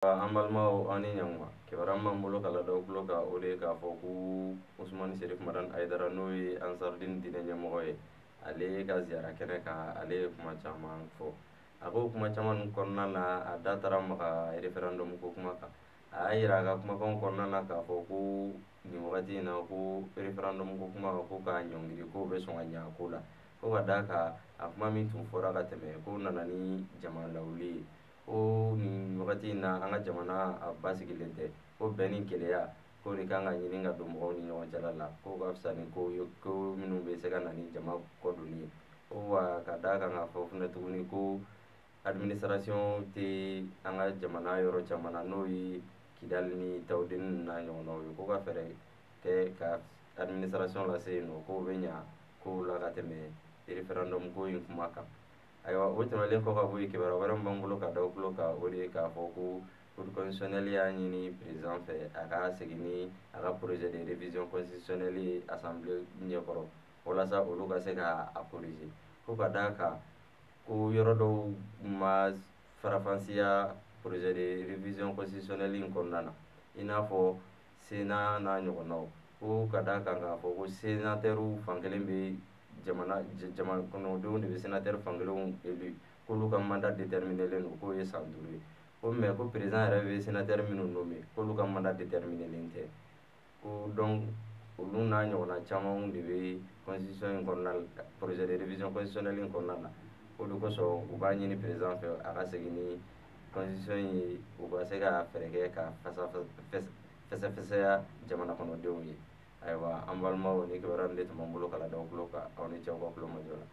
An balimaw, aw ni ɲankuma. Kibaruya min b'an bolo ka ladaw tulo kan, o de ye k'a fɔ ko Usumani Serif Madani Hayidara, n'o ye Ansardini diinɛ ɲɛmɔgɔ ye, ale ka ziyara kɛnɛ kan, ale ye kuma caman fɔ. A ko kuma caman ninnu kɔnɔna na, a da taara maga référendum ko kuma kan. A y'a yira a ka kumakanw kɔnɔna na k'a fɔ ko nin wagati in na, ko référendum ko kuma, ko k'a ɲɔngiri, k'o bɛ sɔn ka ɲɛ a ko la, ko ka d'a kan a kuma min tun fɔra ka tɛmɛ, k'o nana ni jama lawuli ye, ko nin wagati in na an ka jamana a basigilen tɛ, ko bɛn ni kelenya ko de kan ka ɲini ka don mɔgɔw ni ɲɔgɔn cɛla la, ko ka fisa ni ko ye, ko minnu bɛ se ka na ni jama kɔdonni ye. Ko wa ka d'a kan k'a fɔ fɛnɛ tuguni ko administration tɛ an ka jamana yɔrɔ caman na, n'o ye Kidali ni Tawudeni n'a ɲɔgɔnnaw ye, ko ka fɛɛrɛ kɛ ka administration lase yen nɔ, k'o bɛ ɲa kow la ka tɛmɛ référendum ko in kuma kan. Ayiwa, o tɛmɛnen kɔ ka bɔ yen, kibaruya wɛrɛ min b'an bolo ka da tulo kan, o de ye k'a fɔ ko Cour constitutionnelle y'a ɲini président fɛ a ka segin ni a ka projet de révision constitutionnelle ye assemblée ɲɛkɔrɔ, walasa olu ka se ka a corriger, ko ka d'a kan ko yɔrɔ dɔw ma farafansiya projet de révision constitutionnelle in kɔnɔna na, i n'a fɔ Sénat n'a ɲɔgɔnnaw, ko ka d'a kan k'a fɔ ko sénateur fankelen bɛ jamana jamana kɔnɔdenw de bɛ sénateur fankelenw élu, k'olu ka mandat déterminélen don, k'o ye san 5 ye, ko mais ko président yɛrɛ bɛ sénateur minnu nommé, k'olu ka mandat déterminélen tɛ, ko donc olu n'a ɲɔgɔnna camanw de bɛ constitution in kɔnɔna la, projet de révision constitutionnelle in kɔnɔna na. O de kosɔn u b'a ɲini président fɛ a ka segin ni constitution ye, u ka se ka fɛɛrɛ kɛ ka fɛsɛfɛsɛya jamana kɔnɔdenw ye. Ayiwa, an balimaw, ni kibaruya de tun b'an bolo ka ladaw tulo kan. Aw ni cɛw ka tulo majɔ la.